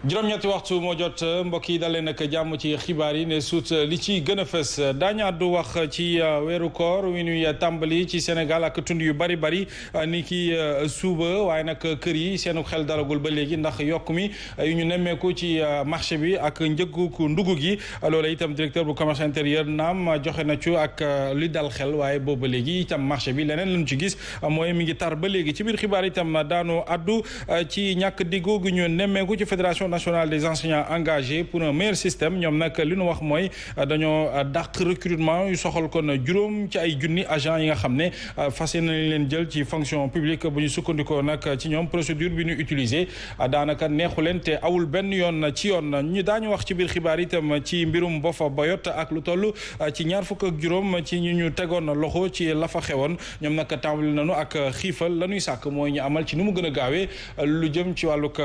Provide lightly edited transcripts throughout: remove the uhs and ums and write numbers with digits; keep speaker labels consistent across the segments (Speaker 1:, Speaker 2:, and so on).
Speaker 1: juróom-ñetti waxtu moo jot mbokk yi dalee nag jàmm ci xibaar yi ne suut li ci gën a fës daañu àddu wax ci weeru koor wi ñuy tàmbali ci Sénégal ak tund yu bari ni ki suuba waaye nag kër yi seenu xel dalagul ba léegi ndax yokk mi yu ñu nemmeeku ci marché bi ak njëgu ndugg gi loola itam directeur bu commerce intérieur naam joxe na ci ak li dal xel waaye boobu ba léegi itam marché bi leneen lañu ci gis mooy mi ngi tar ba léegi ci biir xibaar itam daanu àddu ci ñàkk diggu gi ñu nemmeeku ci fédération nationale des enseignants engagés pour un meilleur système ñoom nag li ñu wax mooy dañoo dàq recrutement yu soxal kon juróom ci ay junni agent yi nga xam ne fas yéene nañ leen jël ci fonction publique bu ñu sukkandikoo nag ci ñoom procédure bi ñu utiliser daanaka neexu leen te awul benn yoon ci yoon ñu daañu wax ci biir xibaar itam ci mbirum Boffa Bayotte ak lu toll ci ñaar fukk ak juróom ci ñu tegoon loxo ci la fa xewoon ñoom nag tàmbali nañu ak xiifal la ñuy sàkk mooy ñu amal ci ni mu gën a gaawee lu jëm ci wàllug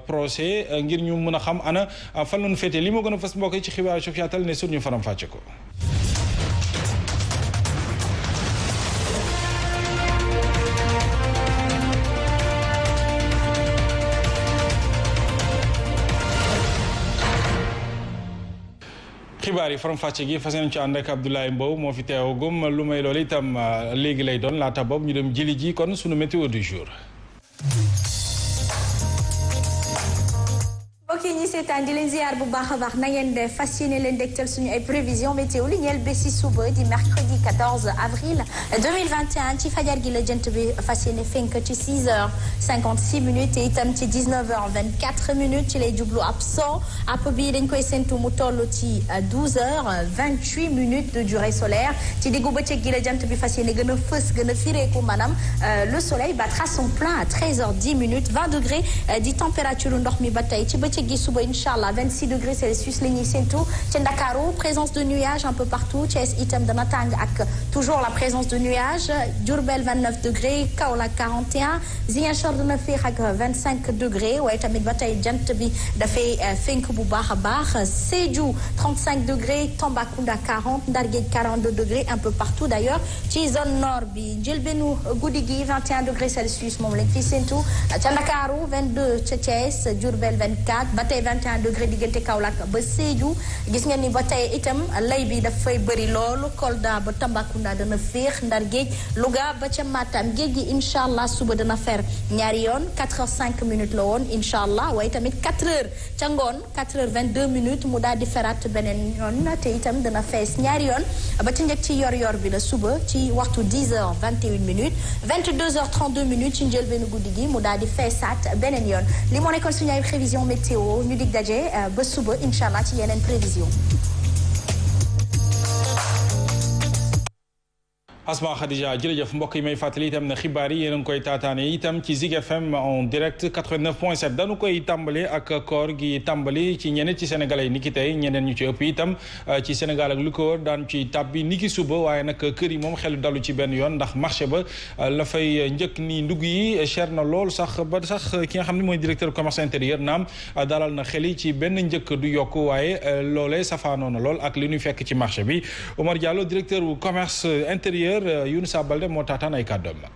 Speaker 1: procès ngir ñu mën a xam ana fan lañu féete li moo gën a fas mbokk ci xibaar suuf yaatal ne sur ñu faram fàcce ko. xibaar yi faram fàcce gi fas yéene ci ànd ak Abdoulaye Mbow moo fi teewagum lu may loolu itam léegi lay doon laata boobu ñu dem jëli ji kon sunu météo du jour.
Speaker 2: ok ñi seetaan di leen ziar bu baax a baax na ngeen def fas yéene leen dégtal suñu ay prévision météo li ñeel bési suba di mercredi 14 avril 2021 ci fajar gi la jant bi fas yéene fenk ci 6h56 minutes et itam ci 19h24 minutes ci lay jublu ab so app bi dañ koy séntu mu toll ci 12h28 minutes de durée solaire ci diggu bëccëg gi la jant bi fas yéene gën a fës gën a fireeku maanaam le soleil battra son plein à 13h10 minutes 20 degrés di température ndox mi ba tey ci bëccëg gi suba inchallah 26 degrés Celsius la ñuy séntu ci Ndakaaru présence de nuages un peu partout Thiès itam dana tàng ak toujours la présence de nuages Diourbel 29 degrés Kaolack 41 Ziguinchor dana féex ak 25 degrés waaye tamit ba tey jant bi dafay fenk bu baax a baax Sédhiou 35 degrés Tambacounda 40 Ndar Géej 42 degrés un peu partout d'ailleurs ci zone nord bi njëlbeenu guddi gi 21 degrés Celsius moom lañ fi séntu ca Ndakaaru 22 ca Thiès Diourbel 24 ba tey 21 degré diggante Kaolack ba Sédhiou gis ngeen ni ba tey itam lay bi dafay bëri loolu Kolda ba Tambacounda dana féex Ndar Géej Louga ba ca Matam géej gi incha allah suba dana fer ñaari yoon 4h05 minutes la woon incha allah waaye tamit 4h ca ngoon 4h22 minutes mu daal di feraat beneen yoon te itam dana fees ñaari yoon ba ca njëkk ci yor-yor bi la suba ci waxtu 10h21 minutes 22h32 minutes ci njëlbeenu guddi gi mu daal di feesaat beneen yoon li moo nekkoon suñu ay prévision météo ñu dig daje ba suba incha allah ci yeneen prévision.
Speaker 1: Asma Khadija jërëjëf mbokk yi may fàttali itam ne xibaar yi yéen a ngi koy taataane itam ci Zik FM en direct 89.7 dañu koy tàmbale ak koor gi tàmbali ci ñeneen ci sénégalais yi ni ki tey ñeneen ñu ci ëpp itam ci Sénégal ak lu ko wër daan ci tàbbi ni ki suba waaye nag kër yi moom xelu dalu ci benn yoon ndax marché ba la fay njëkk ni ndugg yi cher na lool sax ba sax ki nga xam ne mooy directeur commerce intérieur naam dalal na xel yi ci benn njëkk du yokk waaye loolee safaanoo na lool ak li ñuy fekk ci marché bi Omar Diallo directeur bu commerce intérieur Younoussa Baldé moo taataan ay kàddoom la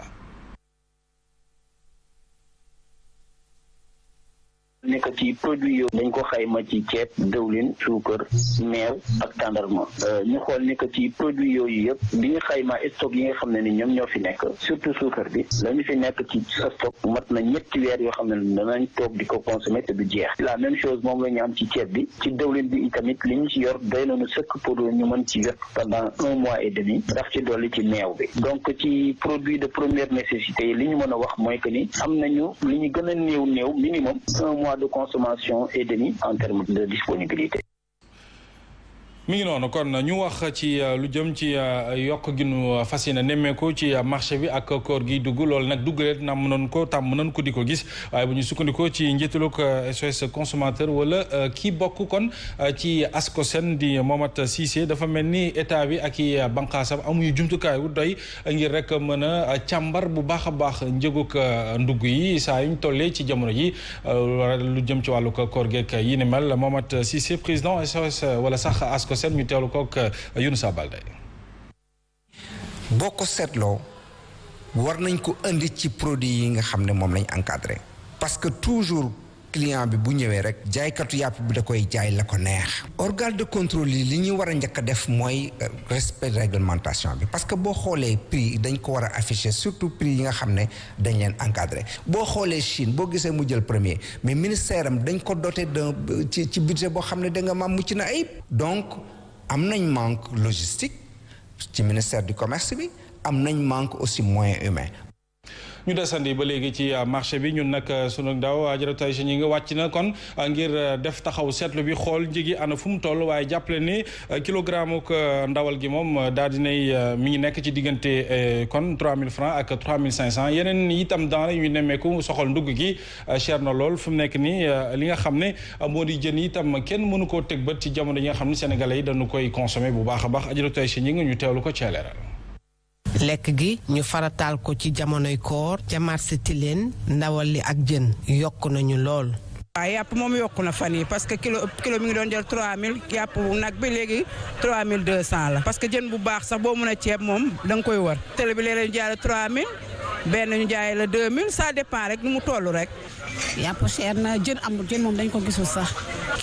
Speaker 3: nekk ci produit yooyu dañ ko xayma ci ceeb dëwlin suukar meew ak tàndarma ñu xool nekk ci produit yooyu yëpp bi ñu xayma stock yi nga xam ne ni ñoom ñoo fi nekk surtout suukar bi la ñu fi nekk ci sa stock mat na ñetti weer yoo xam ne danañ toog di ko consommer te du jeex la même chose moom la ñu am ci ceeb bi ci dëwlin bi itamit li ñu ci yor doy nañu sëkk pour ñu mën ci yor pendant 1 mois et demi daf ci dolli ci meew bi donc ci produit de première nécessité li ñu mën a wax mooy que ni am nañu li ñu gën a néew minimum 1 mois de consommation et demi en termes de disponibilité.
Speaker 1: mi ngi noonu kon ñu wax ci lu jëm ci yokk gi nu fas yéene nemmeeku ci marché bi ak koor gi dugg loolu nag duggalee na mënoon ko tàmm mënoon ko di ko gis waaye bu ñu sukkandikoo ci njiitalug SOS consommateur wala kii bokk kon ci ASCOSEN di Momat Cissé dafa mel ni état bi ak i bànqaasam amuñu jumtukaay wu doy ngir rek mën a càmbar bu baax a baax njëgug ndugg yi saa yuñ tollee ci jamono ji lu jëm ci wàllu koor geek yi ni mel Momat Cissé président SOS wala sax ASCOSEN ñu teewlu kook Younoussa Baldé
Speaker 4: boo ko seetloo war nañ ko indi ci produit yi nga xam ne moom lañ encadré parce que toujours client bi bu ñëwee rek jaaykatu yàpp bi da koy jaay la ko neex. organe de contrôle yi li ñuy war a njëkk a def mooy respect réglementation bi parce que boo xoolee prix dañ ko war a afficher surtout prix yi nga xam ne dañ leen encadré boo xoolee Chine boo gisee mu jël premier mais ministère am dañ ko doté ci budget boo xam ne da nga ma mucc na ayib. donc am nañ manque logistique ci ministère du commerce bi am nañ manque aussi moyen humain.
Speaker 1: ñu desandi ba léegi ci marché bi ñun nag sunu ndaw Adjaratou Aïcha ñi ngi wàcc na kon ngir def taxaw seetlu bi xool njëgi ana fu mu toll waaye jàppale ni kilogramme ak ndawal gi moom daal dinay mi ngi nekk ci diggante kon 3000 francs ak 3500 yeneen itam daana ñu nemmeeku soxal ndugg gi cher na lool fu mu nekk nii li nga xam ne moo di jën itam kenn mënu koo teg bët ci jamono yi nga xam ne sénégalais yi dañu koy consommer bu baax a baax Adjaratou Aïcha ñi ngi ñu teewlu ko ci leeral.
Speaker 5: lekk gi ñu farataal ko ci jamonoy koor ca marché Tilène ndawal li ak jën yokk nañu lool.
Speaker 6: waaw yàpp moom yokku na fan yi parce que kilo mi ngi doon jël 3000 yàpp nag bi léegi 3200 la. parce que jën bu baax sax boo mën a ceeb moom da nga koy wër. télé bi léeg-léeg ñu jaay la 3000 benn ñu jaay la 2000 ça dépend rek nu mu toll rek.
Speaker 7: yàpp cher na jën amul jën moom dañ ko gisul sax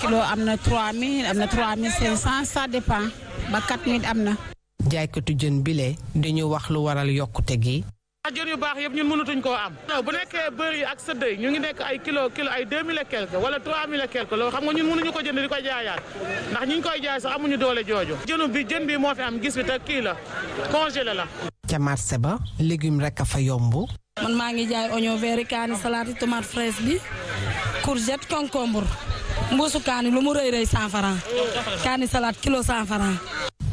Speaker 7: kilo am na 3000 am na 3500 ça dépend ba 4000 am na.
Speaker 5: jaaykatu jën bile dañu wax lu waral yokkute gi.
Speaker 8: jën yu baax yëpp ñun mënatuñ koo am. bu nekkee bëri yi ak sëdd yi ñu ngi nekk ay kilo ay 2000 et quelque wala 3000 et quelque loolu xam nga ñun mënuñu ko jënd di ko jaayaat ndax ñi ñu koy jaay sax amuñu doole jooju. jën bi moo fi am gis bi te kii la congelé la.
Speaker 5: ca marché ba légume rek a fa yomb.
Speaker 9: man maa ngi jaay oignon vert kaani salade tomate fraîche bi courgette concombre mbuusu kaani lu mu rëy 100 francs kaani salade kilo 100 francs.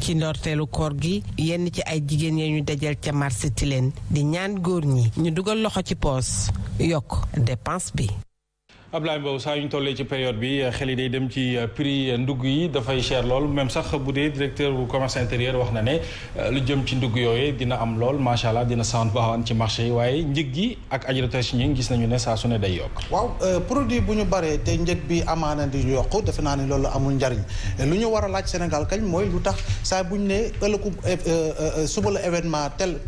Speaker 5: ci ndorteelu koor gi yenn ci ay jigéen ya ñu dajal ca marché Tilène di ñaan góor ñi ñu dugal loxo ci poos yokk dépense bi.
Speaker 1: Ablaye Mbow saa yu ñu tollee ci période bi xel yi day dem ci prix ndugg yi dafay cher lool même sax bu dee directeur bu commerce intérieur wax na ne lu jëm ci ndugg yooyu dina am lool macha allah dina sant baaxaan ci marché yi waaye njëg gi ak Adjaratou Aïcha ñi gis nañu ne saa su ne day yokk.
Speaker 10: waaw produit bu ñu baree te njëg bi amaana di yokk defe naa ne loolu amul njariñ lu ñu war a laaj Sénégal kañ mooy lu tax saa bu ñu nee ëllëgu suba la événement tel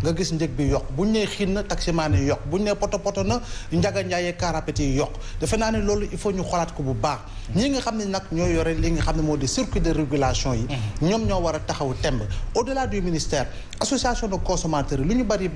Speaker 10: nga gis njëg bi yokk bu ñu nee xiin na taximaan yi yokk bu ñu nee poto na njaga njaayee carapet yi yokk. defe naa ne loolu il faut ñu xoolaat ko bu baax ñi nga xam ne nag ñoo yore li nga xam ne moo di circuit de régulation yi ñoom ñoo war a taxaw temb au delà du ministère association de consommateurs yi lu ñu bari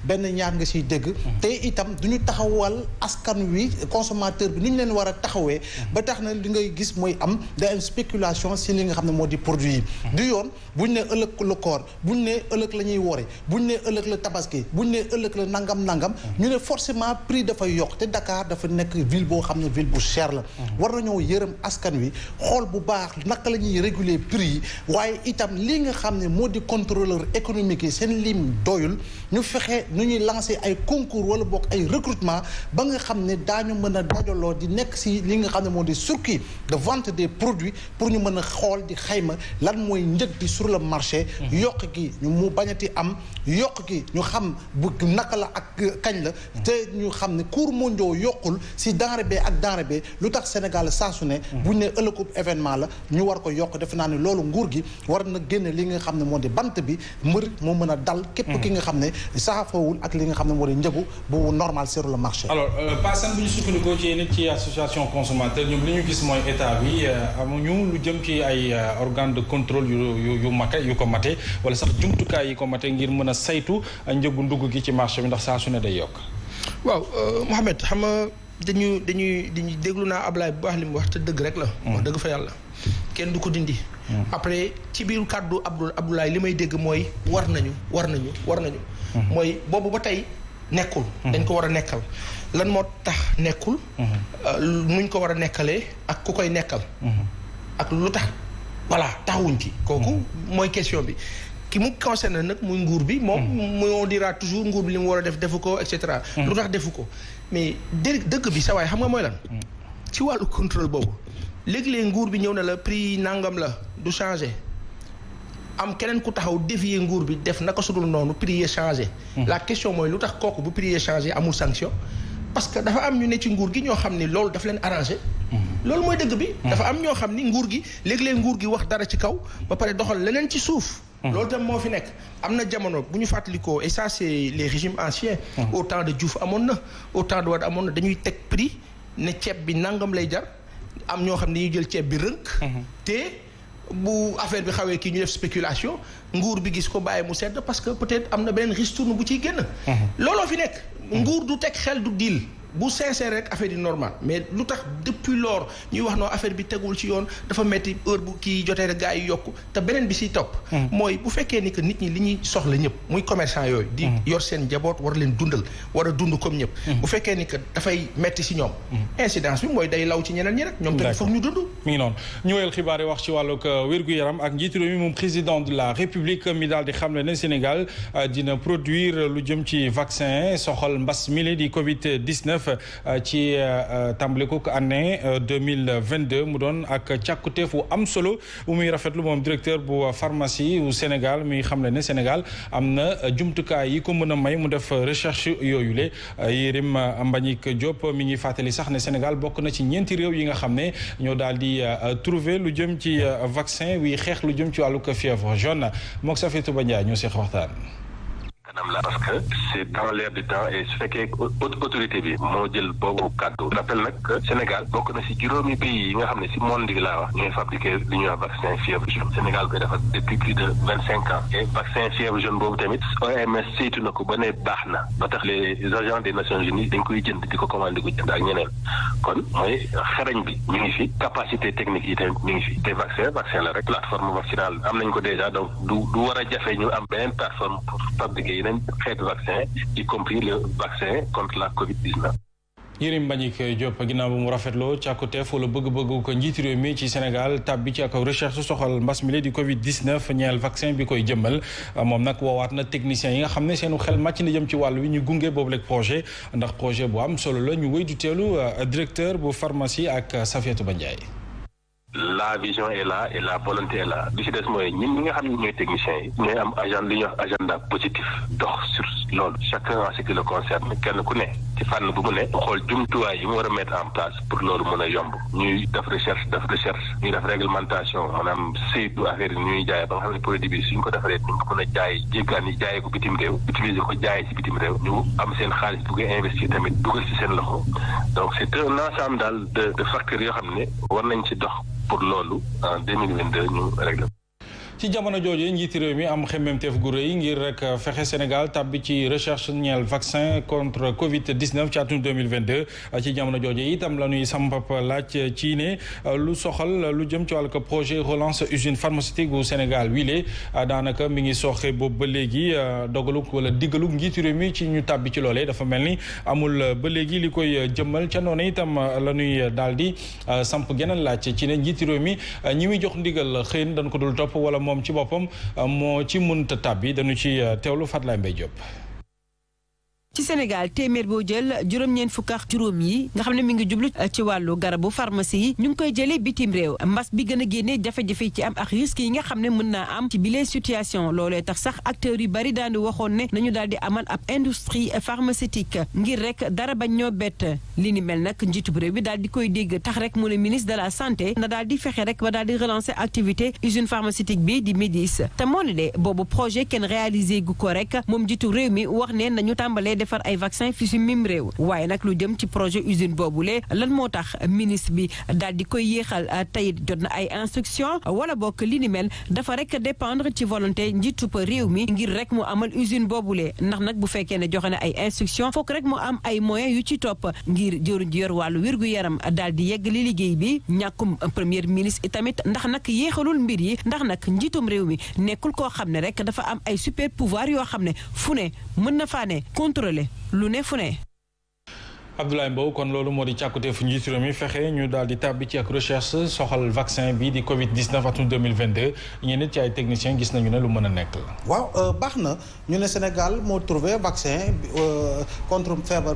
Speaker 10: benn ñaar nga siy dégg te itam du ñu taxawal askan wi consommateur bi ni ñu leen war a taxawee ba tax na li ngay gis mooy am day am spéculation si li nga xam ne moo di produit yi du yoon buñ ne ëllëg la koor buñ ne ëllëg la ñuy wori buñ ne ëllëg la tabaski buñ ne ëllëg la nangam ñu ne forcément prix dafay yokk te Dakar dafa nekk ville boo xam ne ville bu cher la war nañoo yërëm askan wi xool bu baax naka la ñuy réguler prix yi waaye itam li nga xam ne moo di contrôleur économique yi seen lim doyul ñu fexe nu ñuy lancer ay concours wala boog ay recrutement ba nga xam ne daañu mën a dajaloo di nekk si li nga xam ne moo di circuit de vente des produits pour ñu mën a xool di xayma lan mooy njëg di sur le marché yokk gi ñu mu bañati am yokk gi ñu xam bu naka la ak kañ la te ñu xam ne cours mondiaux yokkul si denrée bee ak denrée bee lu tax Sénégal saa su ne buñ ne ëllëgub événement la ñu war ko yokk defe naa ne loolu nguur gi war na génne li nga xam ne moo di bant bi mbër moo mën a dal képp ki nga xam ne saafawul ak li nga xam ne moo di njëgu bu normal sur le marché.
Speaker 1: alors Paasan bu ñu sukkandikoo ci nit ci association consommateur ñoom li ñu gis mooy état bi amuñu lu jëm ci ay organe de contrôle yu ko mate wala sax jumtukaay yi ko mate ngir mën a saytu njëgu ndugg gi ci marché bi ndax saa su ne day yokk.
Speaker 11: waaw Mohamed xam nga dañuy déglu naa Ablaye bu baax li mu wax te dëgg rek la. wax dëgg fa yàlla kenn du ko dindi. après ci biir kàddu Abdoulaye li may dégg mooy war nañu. mooy boobu ba tey nekkul. dañ ko war a nekkal lan moo tax nekkul. nuñ ko war a nekkalee ak ku koy nekkal. ak lu tax voilà taxawuñ ci. kooku mooy question bi. ki mu concerné nag muy nguur bi moom on dira toujours nguur bi li mu war a defu ko et cetera. lu tax defu ko mais dëgg bi sa waay xam nga mooy lan. ci wàllu contrôle boobu léegi-léeg nguur bi ñëw na la prix nangam la du changé am keneen ku taxaw dévier nguur bi def naka sudul noonu prix yi changé. la question mooy lu tax kooku bu prix yi changé amul sanction parce que dafa am ñu ne ci nguur gi ñoo xam ni loolu daf leen arrangé. loolu mooy dëgg bi. dafa am ñoo xam ni nguur gi léegi-léeg nguur gi wax dara ci kaw ba pare doxal leneen ci suuf. loolu tam moo fi nekk am na jamono bu ñu fàttalikoo et ça c'est les régimes anciens. au temps de Diouf amoon na au temps de Wade amoon na dañuy teg prix ne ceeb bi nangam lay jar am ñoo xam ne dañuy jël ceeb bi rënk. te bu affaire bi xawee kii ñu def spéculation nguur bi gis ko bàyyi mu sedd parce que peut-être am na beneen ristourne bu ciy génn. looloo fi nekk. nguur du teg xel du diil. bu sincère rek affaire yi normal mais lu tax depuis lors ñuy wax noo affaire bi tegul ci yoon dafa metti heure bu kii jotee rek gars yi yokku te beneen bi siy topp. mooy bu fekkee ni que nit ñi li ñuy soxla ñëpp muy commerçant yooyu. di yor seen njaboot war leen dundal war a dund comme ñëpp. bu fekkee ni que dafay metti si ñoom. incidence bi mooy day law ci ñeneen ñi rek. ñoom tamit foog ñu dund.
Speaker 1: mi ngi noonu ñu wéyal xibaar yi wax ci wàllug wér-gu-yaram ak njiitu réew mi moom président de la république mi daal di xamle ne Sénégal dina produire lu jëm ci vaccin soxal mbas mi di Covid 19 ci. tàmbali ko année 2022 mu doon ak càkkuteef wu am solo bu muy rafetlu moom directeur bu pharmacie wu Sénégal muy xam le ne Sénégal am na jumtukaay yi ko mën a may mu def recherche yooyu le Yérim Mbagnick Diop mi ngi fàttali sax ne Sénégal bokk na ci ñeenti réew yi nga xam ne ñoo daal di trouver lu jëm ci vaccin wi xeex lu jëm ci wàllu fièvre jaune mook Safiatou Ba Ndiaye ñoo seq waxtaan.
Speaker 12: parce que c'est dans l'air du temps et su fekkee autorité bi moo jël boobu kàddu rappel nag Sénégal bokk na si juróomi pays yi nga xam ne si monde bi laa wax ñooy fabriqué li ñuy wax vaccin fièvre jaune Sénégal koy defar depuis plus de 25 ans et vaccin fièvre jaune boobu tamit OMS saytu na ko ba ne baax na ba tax les agents des Nations Unies dañ koy jënd di ko commandé ko jënd ak ñeneen kon mooy xarañ bi mi ngi fi capacité technique yi tamit mi ngi fi te vaccin la rek plateforme vaccinale am nañ ko déjà donc du war a jafe ñu am beneen plateforme pour fabriquer yeneen xeetu vaccin y compris le vaccin contre la Covid-19.
Speaker 1: Yérim Mbagnick Diop ginnaaw bu mu rafetloo càkkuteef wala bëgg-bëgg ko njiitu réew mi ci Sénégal tab bi ci ak recherche soxal mbas mi di Covid-19 ñeel vaccin bi koy jëmmal moom nag woowaat na techniciens yi nga xam ne seenu xel màcc na jëm ci wàll wi ñu gunge boobu rek projet ndax projet bu am solo la ñu wéy du teelu directeur bu pharmacie ak Safiatou Ba Ndiaye.
Speaker 12: La vision est là et la volonté est là li ci des mooy ñun ñi nga xam ne ñooy techniciens yi ñooy am li ñuy wax agenda positif dox sur loolu chacun en ce qui le concerne kenn ku ne ci fànn bu mu ne xool jumtuwaay yi mu war a mettre en place pour loolu mën a yomb ñuy def recherche ñuy def réglementation maanaam saytu affaire yi ñuy jaay ba nga xam ne produit bi suñ ko defaree ñu ko mën a jaay jéggaan yi jaayee ko bitim réew utiliser ko jaayee ci bitim réew ñu am seen xaalis bu ko investir tamit dugal ci seen loxo donc c'est un ensemble daal de facteurs yoo xam ne war nañ ci dox pour loolu en 2022 ñu réglé.
Speaker 1: ci jamono jooju njiiti réew mi am xemmemteef gu rëy ngir rek fexe Sénégal tàbbi ci recherche ñeel vaccin contre Covid-19 ci atum 2022 ci jamono jooju itam la ñuy sampap laaj ci ne lu soxal lu jëm ci wàllu projet relance usine pharmaceutique bu Sénégal wile daanaka mi ngi sooxe boobu ba léegi dogaluk wala diggaluk njiiti réew mi ci ñu tàbbi ci loolee dafa mel ni amul ba léegi li koy jëmmal ca noonu itam la ñuy daal di samp geneen laaj ci ne njiiti réew mi ñi muy jox ndigal xëy na dañ ko dul topp wala moom ci boppam moo ci mënta tàbbi dañu ci teewlu Fatlaye Mbaye Diop.
Speaker 13: ci Sénégal téeméer boo jël juróom-ñeent fukk ak juróom yi nga xam ne mi ngi jublu ci wàllu garabu pharmacie yi ñu ngi koy jëlee bitim réew mbas bi gën a génne jafe-jafe ci am ak risques yi nga xam ne mën naa am ci bile situation loolee tax sax acteurs yu bari daan di waxoon ne nañu daal di amal ab industrie pharmaceutique ngir rek dara bañ ñoo bett li ni mel nag njiitub réew bi daal di koy dégg tax rek mu ne ministre de la santé na daal di fexe rek ba daal di relancer activité usine pharmaceutique bi di Médis te moo ne de boobu projet kenn réalisé gu ko rek moom njiitu réew mi wax ne nañu tàmbalee defar ay vaccin fi si mim réew waaye nag lu jëm ci projet usine boobule lan moo tax ministre bi daal di koy yéexal tey jot na ay instruction wala bokk li ni mel dafa rek dépendre ci volonté njiitub réew mi ngir rek mu amal usine boobule ndax nag bu fekkee ne joxe na ay instruction fokk rek mu am ay moyens yu ci topp ngir jëruñ ji yor wàllu wér-gu-yaram daal di yegg li liggéey bi ñàkkum premier ministre itamit ndax nag yéexalul mbir yi ndax nag njiitum réew mi nekkul koo xam ne rek dafa am ay super pouvoir yoo xam ne fu ne mën na faa ne contrôler lu ne fu ne.
Speaker 1: Abdoulaye Mbow kon loolu moo di càkkute fu njiitu réew mi fexe ñu daal di tàbbi ci ak recherche soxal vaccin bi di Covid-19 atum 2022 ñeneen ci ay techniciens gis nañu ne lu mën a nekk la.
Speaker 10: waaw baax na ñu ne Sénégal moo trouvé vaccin contre feebar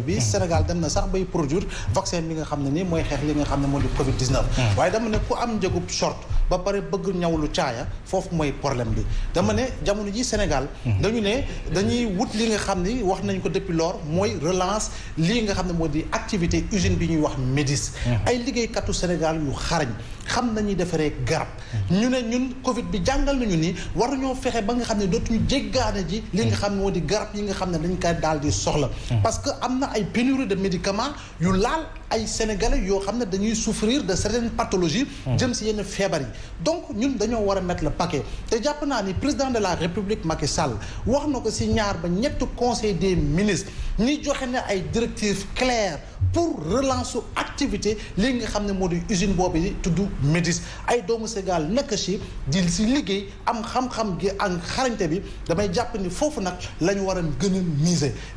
Speaker 10: bi Sénégal dem na sax bay produire vaccin bi nga xam ne nii mooy xeex li nga xam ne moo di Covid-19. waaye dama ne ku am njëgub short ba pare bëgg ñawlu caaya foofu mooy problème bi dama ne jamono ji Sénégal. dañu ne dañuy wut li nga xam ni wax nañ ko depuis lors mooy relance lii nga xam ne moo di activité usine bi ñuy wax MEDIS. ay liggéeykatu Sénégal yu xarañ xam nañuy defaree garab. ñu ne ñun Covid bi jàngal nañu ni waruñoo fexe ba nga xam ne dootuñu jéggaane ji li nga xam ne moo di garab yi nga xam ne dañ koy daal di soxla. parce que am na ay pénurie de médicaments yu laal ay sénégalais yoo xam ne dañuy souffrir de certaines pathologies. jëm si yenn feebar yi donc ñun dañoo war a mettre le paquet te jàpp naa ni président de la république Macky Sall wax na ko si ñaar ba ñetti conseil des ministres ñi joxe ne ay directives claires pour relance activité li nga xam ne moo di usine boobu di tudd MEDIS ay doomu Sénégal nekk ci di si liggéey am xam-xam gi ak xarañte bi damay jàpp ni foofu nag la ñu war a gën a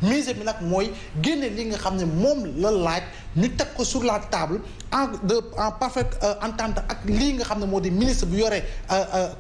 Speaker 10: miser bi nag mooy génne li nga xam ne moom la laaj ñu teg ko sur la table en parfaite entente ak lii nga xam ne moo di ministre bu yore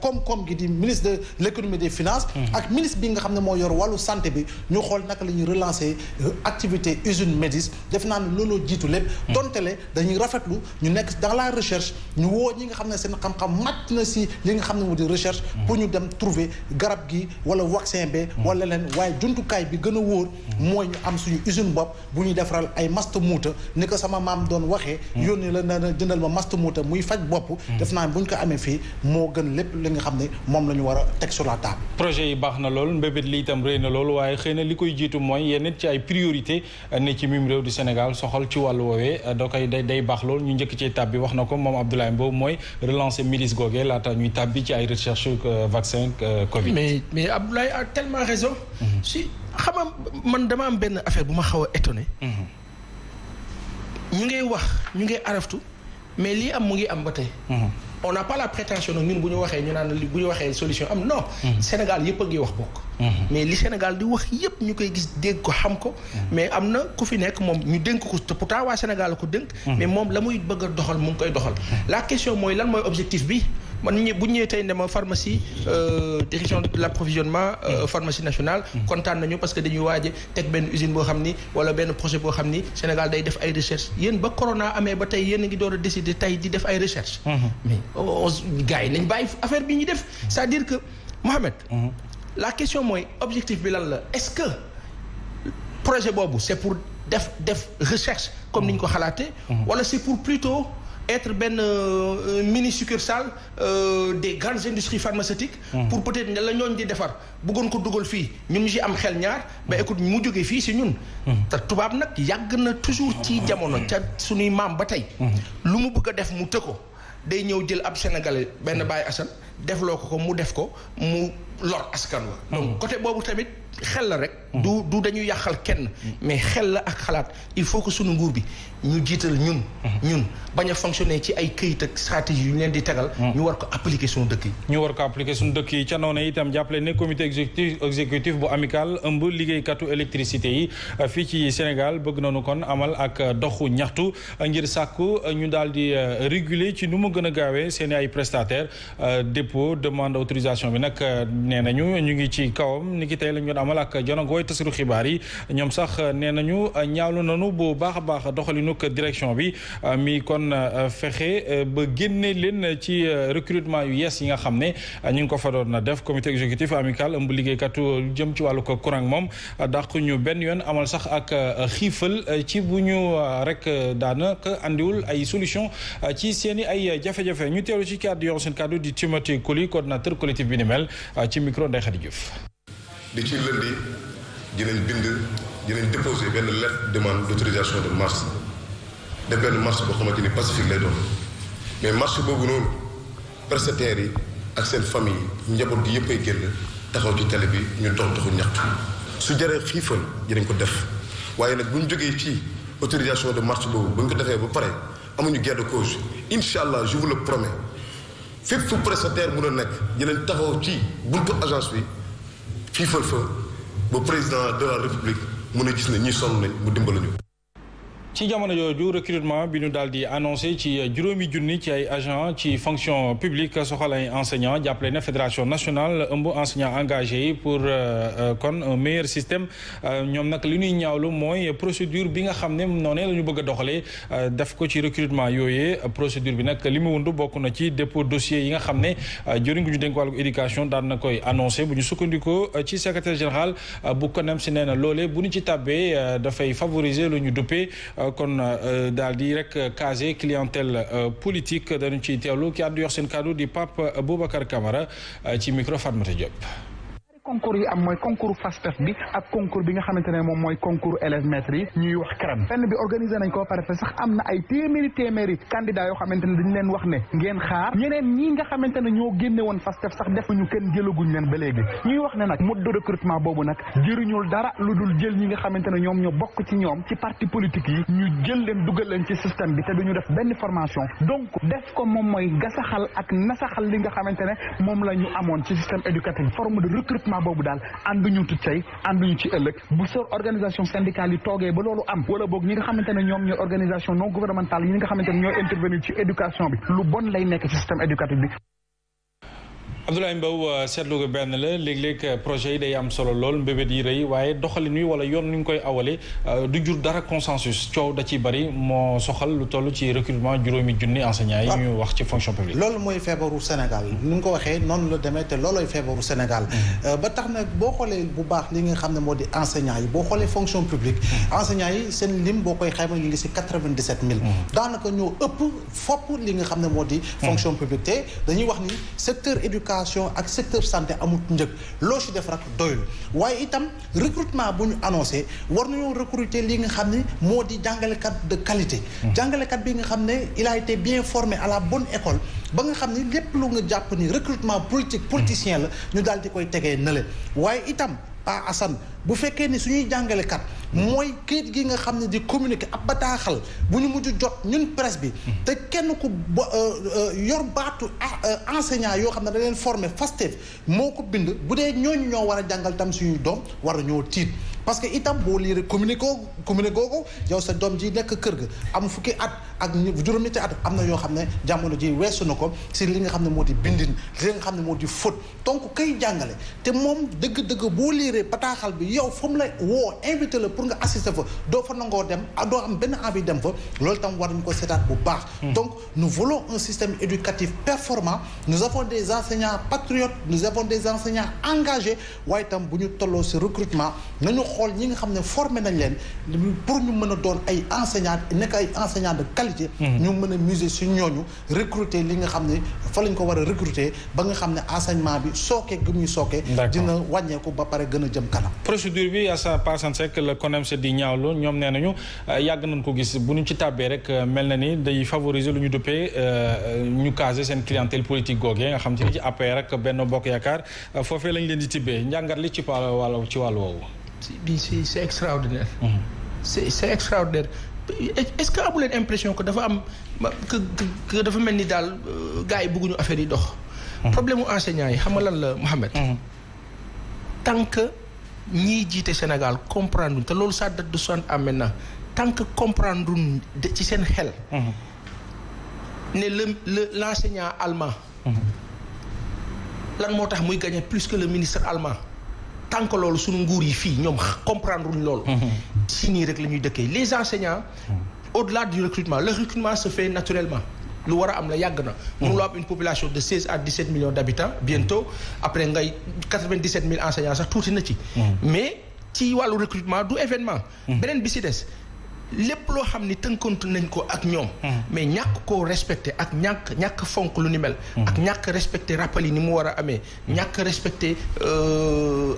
Speaker 10: koom-koom gi di ministre de l'économie des finances ak ministre bi nga xam ne moo yor wàllu santé bi ñu xool naka la ñuy relancer activité usine MEDIS def naa ne looloo jiitu lépp donte le dañuy rafetlu ñu nekk dans la recherche ñu woo ñi nga xam ne seen xam-xam màcc na si li nga xam ne moo di recherche pour ñu dem trouver garab gi wala vaccin be wala leen waaye jumtukaay bi gën a wóor mooy ñu am suñu usine bopp bu ñuy defaral ay mast muuta ni ko sama maam doon waxee yónni la na jëndal ma mast muuta muy faj bopp def naa bu ñu ko amee fii moo gën lépp li nga xam ne moom la ñu war a teg sur la table.
Speaker 1: projet yi baax na lool mbébét li itam rëy na loolu waaye xëy na li koy jiitu mooy yenn ci ay priorité ne ci mim réew du Sénégal soxal ci wàllu woowee da koy day baax lool ñu njëkk ci tab bi wax na ko moom Abdoulaye Mbow mooy relancer MEDIS googee laata ñuy tab bi ci ay recherche vaccin Covid.
Speaker 11: mais Abdoulaye a tellement raison. si xam nga man dama am benn affaire bu ma xaw a étonné. ñu ngay wax ñu ngay araftu mais lii am mu ngi am ba tey. on n'a pas la prétention nag ñun bu ñu waxee ñu naan bu ñu waxee solution am non. Sénégal yëpp a ngi wax bokk. mais li Sénégal di wax yëpp ñu koy gis dégg ko xam ko. mais am na ku fi nekk moom ñu dénk ko te pourtant waa Sénégal la ko dénk. mais moom la muy bëgg a doxal mu ngi koy doxal. la question mooy lan mooy objectif bi man bu ñëwee tey ne ma pharmacie direction de l'approvisionnement pharmacie nationale. kontaan nañu parce que dañuy waaje teg benn usine boo xam ni wala benn projet boo xam ni Sénégal day def ay recherche yéen ba corona amee ba tey yéen a ngi door a décider tey di def ay recherche mais gars yi nañ bàyyi affaire bi ñuy def c'est-à-dire que Mohamed. la question mooy objectif bi lan la est-ce que projet boobu c'est pour def recherche comme ni ñu ko xalaatee. wala c'est pour plutôt être benn mini succursale des grandes industries pharmaceutiques. pour peut-être la ñooñ di defar bëggoon ko dugal fii ñun ñu ci am xel ñaar ba écoute mu jógee fii ci ñun. te tubaab nag yàgg na toujours ci jamono ca suñuy maam ba tey. lu mu bëgg a def mu të ko day ñëw jël ab Sénégalais benn Baye Assane defloo ko mu def ko mu lor askan wa. donc côté boobu tamit xel la rek. du dañuy yàqal kenn. mais xel la ak xalaat il faut que sunu nguur bi ñu jiital ñun bañ a fonctionner ci ay këyit ak stratégie yu ñu leen di tegal. ñu war ko appliquer sunu dëkk yi.
Speaker 1: ñu war ko appliquer sunu dëkk yi ca noonu itam jàppale ne comité exécutif bu amical ëmb liggéeykatu électricité yi fii ci Sénégal bëgg nañu kon amal ak doxu ñaxtu ngir sàkku ñu daal di réguler ci nu mu gën a gaawee seen ay prestataires dépôt demande autorisation bi nag nee nañu ñu ngi ci kawam ni ki tey lañu doon amal ak jonagooy tasiru xibaar yi ñoom sax nee nañu ñaawlu nañu bu baax a baax doxalinuk direction bi mi kon fexe ba génne leen ci recrutement yu yees yi nga xam ne ñu ngi ko fa doon def comité exécutif amical ëmb liggéeykatu jëm ci wàllu ko courant moom dàq ñu benn yoon amal sax ak xiifal ci bu ñu rek daanaka andiwul ay solution ci seen i ay jafe-jafe ñu teewlu ci kàddu yoo seen kàddu di Timothy Coly coordinateur collectif bi ni mel ci micro Ndeye Khady Diouf.
Speaker 14: di ci lundi dinañ déposer benn lettre demande d'autorisation de marche def benn marche boo xamante ni pacifique lay doon mais marche boobu noonu prestataires yi ak seen famille yi njaboot gi yëpp ay génn taxaw ci télé bi ñu doxu ñaxtu su jaree xiifal dinañ ko def waaye nag bu ñu jógee ci autorisation de marche boobu bu ñu ko defee ba pare amuñu gain de cause incha allah je vous le promets fépp fu prestataire mën a nekk dinañ taxaw ci buntu agence bi xiifal fa ba président de la république mën a gis ne ñi sonn nañ mu dimbali ñu.
Speaker 1: ci jamono jooju recrutement bi ñu daal di annoncé ci juróomi junni ci ay agent ci fonction publique soxal ay enseignants jàppale na fédération nationale ëmb enseignants engagés yi pour kon un meilleur système ñoom nag li ñuy ñaawlu mooy procédure bi nga xam ne noonee la ñu bëgg a doxalee def ko ci recrutement yooyee procédure bi nag li mu wund bokk na ci dépôt dossier yi nga xam ne jëriñ gu ñu dénk wàllu éducation daan na koy annoncé bu ñu sukkandikoo ci secrétaire général bu CONEMS si nee na loolee bu ñu ci tàbbee dafay favoriser lu ñu duppee kon daal di rek casé clientèle politique dañu ciy teewlu ki àddu yox seen kaddu di Pape Boubacar Camara ci micro Fatmata Diop.
Speaker 15: concours yi am mooy concours FASTEF bi ak concours bi nga xamante ne moom mooy concours élèves maîtres yi ñuy wax CREM fenn bi organisé nañ ko pare sax am na ay téeméeri candidats yoo xamante ne dañu leen wax ne ngeen xaar ñeneen ñii nga xamante ne ñoo génne woon FASTEF sax defuñu kenn jëlaguñ leen ba léegi ñuy wax ne nag mode de recrutement boobu nag jëriñul dara lu dul jël ñi nga xamante ne ñoom ñoo bokk ci ñoom ci parti politique yi ñu jël leen dugal leen ci système bi te duñu def benn formation donc def ko moom mooy gasaxal ak nasaxal li nga xamante ne moom la ñu amoon ci système éducatif forme de recrutement boobu daal ànduñu ci tey ànduñu ci ëllëg bu sor organisation syndicale yi toogee ba loolu am wala boog ñi nga xamante ne ñoom ñooy organisation non gouvernementale yi nga xamante ne ñooy intervenir ci éducation bi lu bon lay nekk ci système éducatif bi.
Speaker 1: Abdoulaye Mbow seetlu ko benn la léeg-léeg projet yi day am solo lool mbébét yi rëy waaye doxalin wi wala yoon ni ñu koy awale du jur dara consensus coow da ciy bari moo soxal lu toll ci recrutement juróomi junni enseignants yi ñu wax ci fonction publique.
Speaker 10: loolu mooy feebaru Sénégal ni nga ko waxee noonu la demee te loolooy feebaru Sénégal ba tax nag boo xoolee bu baax li nga xam ne moo di enseignants yi boo xoolee fonction publique enseignants yi seen lim boo koy xayma ñu ngi si 97 000 daanaka ñoo ëpp fopp li nga xam ne moo di fonction publique te dañuy wax ni secteur éducation ak secteur santé amul njëg loo ci def rek doyul waaye itam recrutement bu ñu annoncé war nañoo recruter li nga xam ne moo di jàngalekat de qualité jàngalekat bi nga xam ne il a été bien formé à la bonne école ba nga xam ni lépp lu nga jàpp ni recrutement politicien la ñu daal di koy tegee nële waaye itam Pa Assane bu fekkee ni suñuy jàngalekat mooy kayit gi nga xam ne di communiquer ab bataaxal bu ñu mujj jot ñun presse bi te kenn ku yor baatu enseignant yoo xam ne da leen former FASTEF moo ko bind bu dee ñooñu ñoo war a jàngal tam suñuy doom war a ñoo tiit parce que itam boo liiree communiqué googu yow sa doom ji nekk kër ga am fukki at ak juróom-ñetti at am na yoo xam ne jamono ji weesu na ko si li nga xam ne moo di bindin li nga xam ne moo di faute donc kay jàngale te moom dëgg-dëgg boo liiree bataaxal bi yow fa mu la woo invité la pour nga assister fa doo fa nangoo dem doo am benn envie dem fa loolu tam war nañu ko seetaat bu baax donc nous voulons un système éducatif performant nous avons des enseignants patriotes nous avons des enseignants engagés waaye tam bu ñu tolloo si recrutement nañu xool ñi nga xam ne formé nañ leen pour ñu mën a doon ay enseignants nekk ay enseignants de qualité ñu mën a miser si ñooñu recruter li nga xam ne fa lañ ko war a recruter ba nga xam ne enseignement bi sooke gi muy sooke dina wàññeeku ba pare gën a jëm kanam
Speaker 1: procédure bi asa pasan sec le CONEMS di ñaawlu ñoom nee nañu yàgg nañ ko gis bu ñu ci tàbbee rek mel na ni day favoriser lu ñu duppee ñu caser seen clientèle politique googee nga xam te ni ci APR rek Benno Bokk Yaakaar foofee lañ leen di tibbee njàngat li ci wàllu woowu
Speaker 11: c'est extraordinaire c'est extraordinaire est-ce que amu leen impression que dafa am que dafa mel ni daal gars yi bëgguñu affaire yi dox problème mu enseignants yi xam nga lan la Mohamed tant que ñiy jiite Sénégal comprendre te loolu ça date de 60 ans maintenant tant que comprendre ci seen xel ne l'enseignant allemand lan moo tax muy gagner plus que le ministre allemand tant que loolu suñu nguur yi fii ñoom comprendre luñ loolu si nii rek la ñuy dëkkee les enseignants au-delà du recrutement le recrutement se fait naturellement lu war a am la yàgg na mënuloo am une population de 16 à 17 millions d'habitants bientôt après ngay 97 000 enseignants sax tuuti na ci mais ci wàllu recrutement du événement beneen bi si des lépp loo xam ni tënkontu nañ ko ak ñoom mais ñàkk koo respecté ak ñàkk fonk lu ni mel ak ñàkk respecté rappel yi ni mu war a amee ñàkk respecté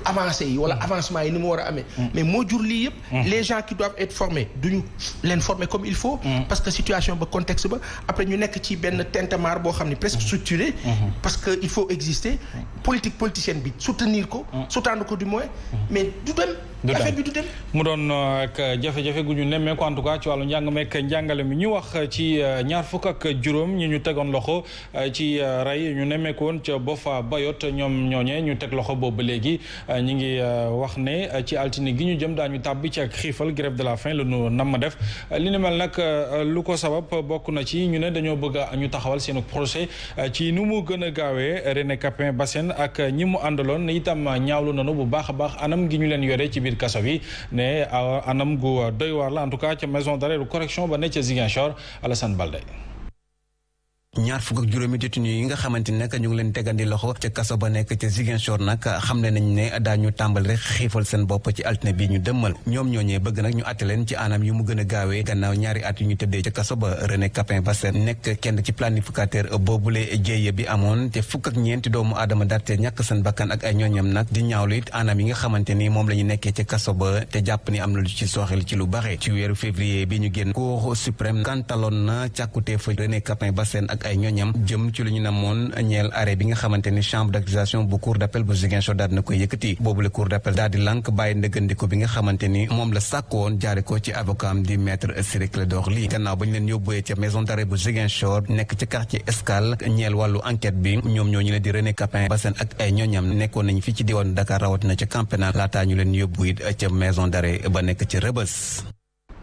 Speaker 11: avancé yi wala avancement yi ni mu war a amee mais moo jur lii yëpp les gens qui doivent être formés duñu leen former comme il faut parce que situation ba contexte ba après ñu nekk ci benn tintamarre boo xam ni presque structuré parce que il faut exister politicienne bi soutenir ko sous-tendre ko du moins mais du dem affaire bi du dem.
Speaker 1: mu doon ak jafe-jafe gu ñu nemmeeku en tout cas ci wàllu njàng meek njàngale mi ñu wax ci ñaar fukk ak juróom ñi ñu tegoon loxo ci rey ñu nemmeeku woon ca Boffa Bayotte ñoom ñooñee ñu teg loxo boobu ba léegi ñi ngi wax ne ci altine gi ñu jëm daañu tàbbi ci ak xiifal grève de la faim la ñu nam def li ni mel nag lu ko sabab bokk na ci ñu ne dañoo bëgg a ñu taxawal seen procès ci nu mu gën a gaawee René Capain Bassène ak ñi mu àndaloon itam ñaawlu nanu bu baax a baax anam gi ñu leen yore ci biir kaso bi ne anam gu doy waar la en tout cas ca maison d'arrêt de correction ba ne ca Ziguinchor Alassane Balde.
Speaker 16: ñaar fukk ak juróomi détenu yi nga xamante ne nag ñu ngi leen tegandi loxo ca kaso ba nekk ca Ziguinchor nag xamle nañ ne daañu tàmbali rek xiifal seen bopp ci altine bi ñu dëmmal ñoom ñooñee bëgg nag ñu àtte leen ci anam yu mu gën a gaawee gannaaw ñaari at yu ñu tëddee ca kaso ba. René Capain Bassène nekk kenn ci planificateur boobule jéeye bi amoon te fukk ak ñeenti doomu aadama darte ñàkk seen bakkan ak ay ñooñam nag di ñaawlu it anam yi nga xamante ni moom la ñu nekkee ca kaso ba te jàpp ni am na lu ci sooxil ci lu bare. ci weeru février bi ñu génn Cour suprême gàntaloon na càkkutee fa René Capain Bassène ak ay ñooñam jëm ci lu ñu namoon ñeel arrêt bi nga xamante ni chambre d'accusation bu cour d'appel bu Ziguinchor daal dina koy yëkkati boobule cour d'appel daal di lànk bàyyi ndëgandiko bi nga xamante ni moom la sàkkoon jaare ko ci avocat am di maître Ciré Clédor Ly gannaaw ba ñu leen yóbbuwee ca maison d'arrêt bu Ziguinchor nekk ci quartier Escale ñeel wàllu enquête bi ñoom ñoo ñu leen di René Capain Bassène ak ay ñooñam nekkoon nañ fii ci diwaanu Dakar rawatina ca camp pénal laataa ñu leen yóbbu it ca maison d'arrêt ba nekk ci Rebeuss.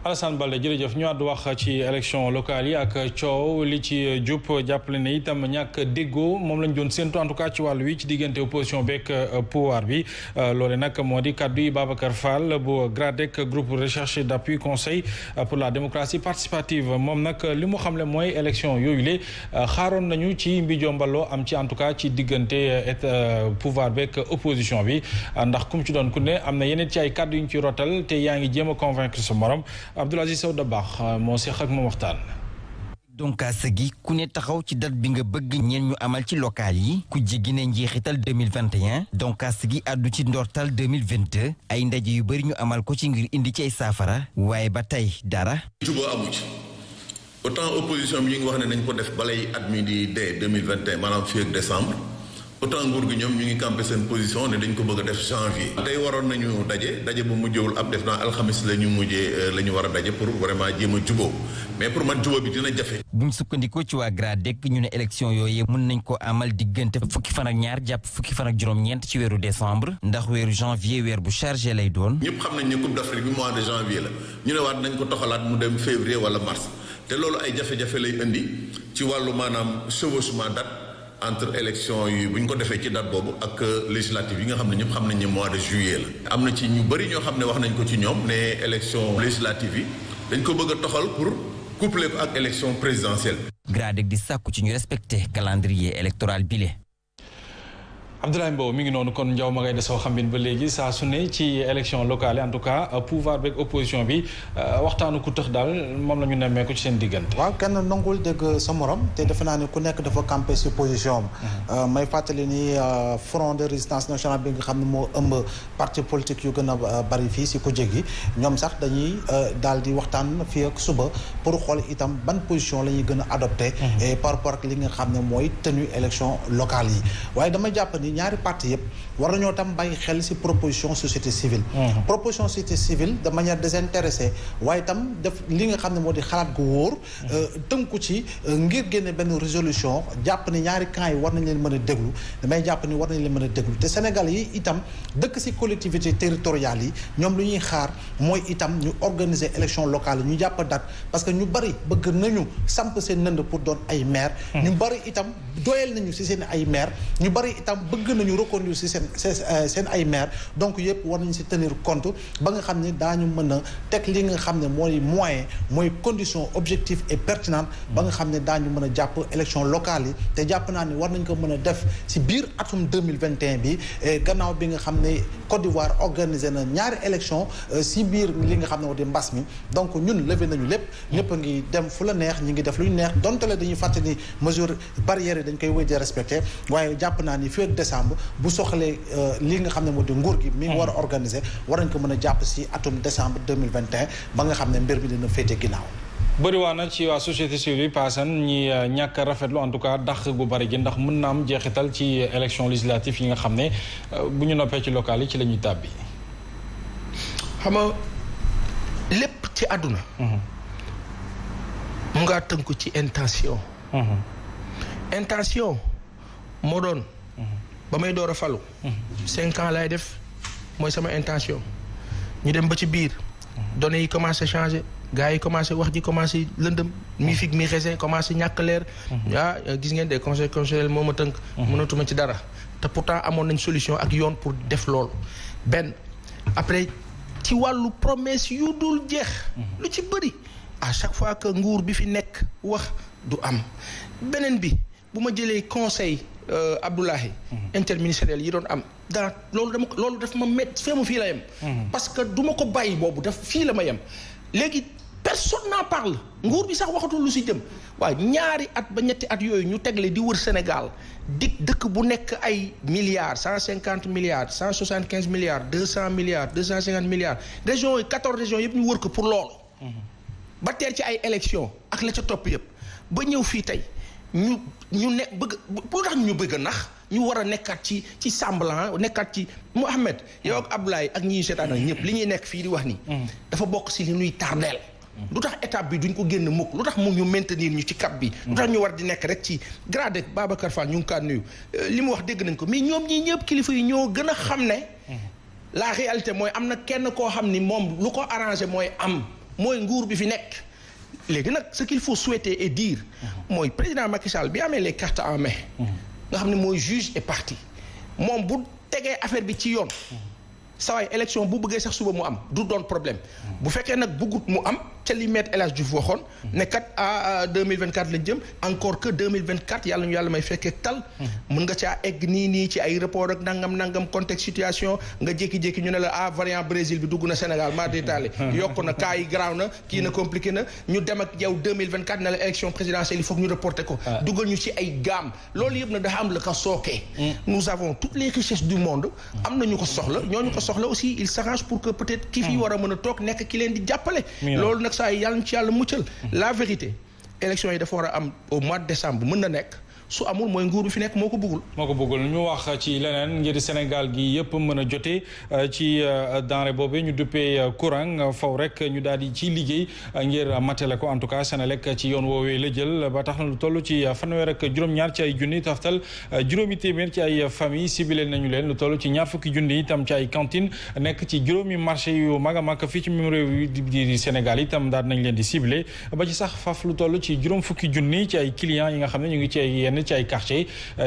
Speaker 1: Alassane Balde jërëjëf ñu àddu wax ci élection locale yi ak coow li ci jub jàppale ne itam ñàkk déggoo moom lañ doon séntu en tout cas ci wàllu wi ci diggante opposition beeg pouvoir bi loole nag moo di kaddu yi Babacar Fall bu GRADEC groupe recherche d'appui conseil pour la démocratie participative moom nag li mu xamle mooy élection yooyu le xaaroon nañu ci mbijo mbaloo am ci en tout cas ci diggante pouvoir beeg opposition bi ndax kum ci doon ku ne am na yeneen ci ay kaddu yu ñu ci rotal te yaa ngi jéem a convaincre sa morom Abdoul Aziz Sow Dabakh moo seq ak moom waxtaan.
Speaker 17: donkaas gi ku ne taxaw ci date bi nga bëgg ñeen ñu amal ci local yi ku jéggi ne njeexital 2021 donkaas gi àddu ci ndortal 2022 ay ndaje yu bëri ñu amal ko ci ngir indi ci ay saafara waaye ba tey dara.
Speaker 18: juboo amu ci autant opposition bi ñu ngi wax ne nañ ko def balay at mi di dee 2021 maanaam fii ak décembre. autant nguur gi ñoom ñu ngi campé seen position ne dañ ko bëgg a def janvier. tey waroon nañu daje bu mujjewul ab def naa alxamis la ñu mujjee la ñu war a daje pour vraiment jéem a juboo mais pour man juboo bi dina jafe.
Speaker 17: buñ sukkandikoo ci waa GRADEC ñu ne élection yooyu mën nañ ko amal diggante fukki fan ak ñaar jàpp fukki fan ak juróom-ñeent ci weeru décembre ndax weeru janvier weer bu chargé lay doon.
Speaker 18: ñëpp xam nañ ne Coupe d'Afrique bi mois de janvier la ñu ne waat nañ ko toxalaat mu dem février wala mars te loolu ay jafe-jafe lay indi ci wàllu maanaam chevauchement date entre élection yi bu ñu ko defee ci date boobu ak législative yi nga xam ne ñëpp xam nañ ne mois de juillet la. am na ci ñu bëri ñoo xam ne wax nañ ko ci ñoom ne élection législative yi dañ ko bëgg a toxal pour coupler ko ak élection présidentielle.
Speaker 17: GRADEC di sàkku ci ñu respecté calendrier électoral bile.
Speaker 1: Abdoulaye Mbow mi ngi noonu kon njaw ma ngay desoo xam bin ba léegi saa su ne ci élection locale yi en tout cas pouvoir beeg opposition bi waxtaanu ku tëx daal moom la ñu nemmee ko ci seen diggante.
Speaker 10: waaw kenn nangul dégg sa morom te defe naa ne ku nekk dafa campé si position am. may fàttali ni front de résistance nationale bi nga xam ne moo ëmb parti politique yu gën a bari fii si kujje gi ñoom sax dañuy daal di waxtaan fii ak suba pour xool itam ban position la ñuy gën a adopté. et par rapport ak li nga xam ne mooy tenue élection locale yi waaye dama jàpp ni ñaari parti yëpp war nañoo tam bàyyi xel ci proposition société civile. proposition société civile de manière désintéressée waaye tam def li nga xam ne moo di xalaat gu wóor. tënku ci ngir génne benn résolution jàpp ni ñaari camps yi war nañ leen mën a déglu damay jàpp ni war nañ leen mën a déglu te Sénégal yi itam dëkk ci collectivité territoriales yi ñoom lu ñuy xaar mooy itam ñu organiser élection locale yi ñu jàpp date parce que ñu bari bëgg nañu samp seen nënd pour doon ay maire. ñu bari itam doyal nañu ci seen ay maire ñu bari itam bëgg nañu reconduire ci seen ay maire donc yëpp war nañu ci tenir compte ba nga xam ne daañu mën a teg li nga xam ne mooy moyen mooy condition objective et pertinente ba nga xam ne daañu mën a jàpp élection locale yi te jàpp naa ni war nañ ko mën a def ci biir atum 2021 bi gannaaw bi nga xam ne Côte d'Ivoire organisé na ñaari élection ci biir li nga xam ne moo di mbas mi donc ñun levé nañu lépp ñëpp a ngi dem fu la neex ñi ngi def lu ñu neex donte la dañuy fàtte ni mesure barrières yi dañ koy wéy di respecté waaye jàpp naa ni fii ak décembre bu soxlee li nga xam ne moo di nguur gi mi ngi war a organiser war nañ ko mën a jàpp ci atum décembre 2021 ba nga xam ne mbir mi dina féete ginnaaw.
Speaker 1: bëriwaa na ci waa société civile paasan ñi ñàkk a rafetlu en tout cas dàq gu bari gi ndax mën na am jeexital ci élection législative yi nga xam ne bu ñu noppee ci local yi ci la ñuy tàbbi.
Speaker 11: xam nga lépp ci àdduna. mu ngaa tënku ci intention. intention moo doon. ba may door a falu. 5 ans laay def mooy sama intention. ñu dem ba ci biir. données yi commencé changer gars yi commencé wax ji commencé lëndëm mi fig mi xese commencé ñàkk leer. gis ngeen des conseils constitutionnels moo ma tënk. mënatuma ci dara te pourtant amoon nañ solution ak yoon pour def loolu. benn après ci wàllu promesse yu dul jeex. lu ci bëri à chaque fois que nguur bi fi nekk wax du am. beneen bi bu ma jëlee conseil Abdoulaye. interministériel yi doon am dans loolu daf ma métti fii la yem. parce que du ma ko bàyyi boobu daf fii la ma yem. léegi personne n'en parle nguur bi sax waxatul lu si jëm waaye 2 at ba 3 at yooyu ñu tegle di wër Sénégal dëkk bu nekk ay milliards 150 milliards 175 milliards 200 milliards 250 milliards régions yi 14 régions yëpp ñu wër ko pour loolu. ba teer ci ay élections ak la ca topp yëpp ba ñëw fii tey ñu ne bëgg pour tax ñu bëgg a nax ñu war a nekkaat ci semblant nekkaat ci Mouhamed yow ak Abdoulaye ak ñi seetaan ak ñëpp li ñuy nekk fii di wax nii. dafa bokk si li ñuy tardeel. lu tax étape bi duñ ko génn mukk lu tax mu ñu maintenir ñu ci cap bi. lu tax ñu war di nekk rek ci grade Babacar Fall ñu ngi kaa nuyu li mu wax dégg nañ ko mais ñoom ñii ñëpp kilifa yi ñoo gën a xam ne. la réalité mooy am na kenn koo xam ni moom lu ko arrangé mooy mooy nguur bi fi nekk. léegi nag ce qu'il faut souhaiter et dire mooy président Macky Sall bi amee les cartes en main nga xam ne mooy juge et partie moom bu tegee affaire bi ci yoon saa waay élection bu bëggee sax suba mu am du doon problème bu fekkee nag bëggut mu am ca li Maître El Hadji Diouf waxoon ne kat à 2024 lañ jëm encore que 2024 yàlla ñu yàlla may fekkee tal mën nga caa egg nii ci ay rapport ak nangam contexte situation nga jékki-jékki ñu ne la variant Brésil bi dugg na Sénégal maa détaillé yokk na cas yi garaaw na kii na compliqué na ñu dem ak yow 2024 ne la élection présidentielle il faut que ñu reporter ko dugal ñu ci ay gaam loolu yëpp nag dafa am la ko sookee nous avons toutes les richesses du monde am na ñu ko soxla ñooñu ko soxla aussi il s'arrange pour que peut-être ki fi war a mën a toog nekk ki leen di jàppale loolu nag saa yi yàlla na ci yàlla muccal la vérité élection yi dafa war a am au mois de décembre mën na nekk su amul mooy nguur bi fi nekk moo ko bëggul ñu wax ci leneen ngir Sénégal gi yëpp mën a jotee ci denrée boobu ñu duppee courant faw rek ñu daal di ci liggéey ngir matale ko en tout cas Senelec ci yoon woowee la jël ba tax na lu toll ci fanweer ak juróom-ñaar ci ay junni taftal juróomi téeméer ci ay famille ciblé nañu leen lu toll ci 20 fukki junni itam ci ay cantine nekk ci juróomi marché yu mag a mag fii ci même réew di Sénégal itam daal nañ leen di ciblé ba ci sax faf lu toll ci juróom fukki junni ci ay clients yi nga xam ne ñu ngi ci ay ci ay quartier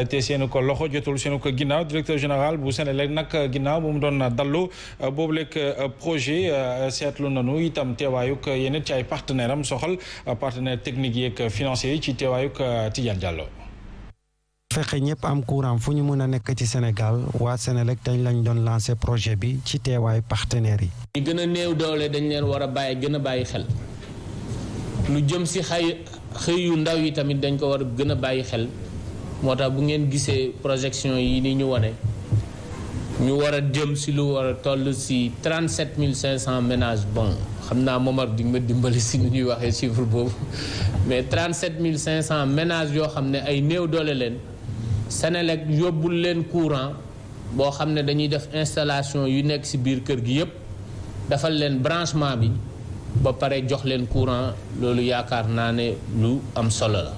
Speaker 11: te seen ko loxo jotul seen ko ginnaaw directeur général bu Senelec nag ginnaaw bu mu doon dallu boobu lekk projet seetlu nanu itam teewaayuk yeneen ci ay partenaire am soxal partenaire technique yeeg financier yi ci teewaayuk Tidiane Diallo.
Speaker 19: fexe ñëpp am courant fu ñu mën a nekk ci Sénégal waa Senelec dañ lañ doon lancé projet bi ci teewaayu partenaires yi.
Speaker 20: ñu gën a néew doole dañ leen war a gën a bàyyi xel lu jëm si xëy yu ndaw yi tamit dañ ko war a gën a bàyyi xel moo tax bu ngeen gisee projection yi ni ñu wane ñu war a jëm si lu war a toll si 37500 ménages bon xam naa Momar di ma dimbali si nu ñuy waxee chiffre boobu mais 37500 ménages yoo xam ne ay néew doole leen Senelec yóbbul leen courant boo xam ne dañuy def installation yu nekk si biir kër gi yépp defal leen branchement bi ba pare jox leen courant loolu yaakaar naa ne lu am solo la.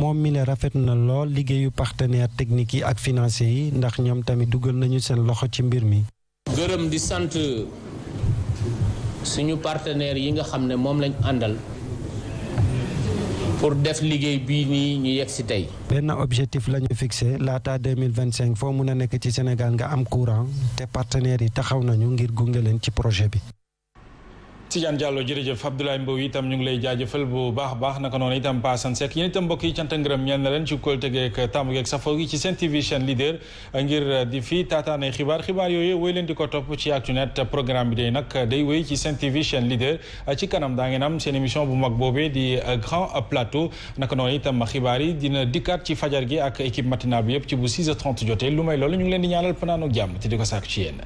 Speaker 19: moom mi la rafet na lool liggéeyu partenaire technique yi ak financier yi ndax ñoom tamit dugal nañu seen loxo ci mbir mi.
Speaker 20: gërëm di sant suñu partenaires yi nga xam ne moom lañ àndal pour def liggéey bii nii ñu yegg si tey.
Speaker 19: benn objectif la ñu fixé laata 2025 foo mun a nekk ci Sénégal nga am courant te partenaires yi taxaw nañu ngir gunge leen ci projet bi.
Speaker 1: Tidiane Diallo jërëjëf Abdoulaye Mbow itam ñu ngi lay jaajëfal bu baax a baax naka noonu itam Paasan Seck yéen itam mbokk yi cant ak ngërëm ñeen na leen ci kóolute geeg tàmm geeg safoo gi ci Sen TV chaîne leader ngir di fii taataanay xibaar yooyu wéy leen di ko topp ci Actunet programme bi day nag day wéy ci Sen TV chaîne leader ci kanam daa ngeen am seen émission bu mag boobee di grand plateau naka noonu itam xibaar yi dina dikkaat ci fajar gi ak équipe matinale bi yëpp ci bu 6h30 jotee lu may loolu ñu ngi leen di ñaanal panaanu jàmm te di ko sàkku ci yéen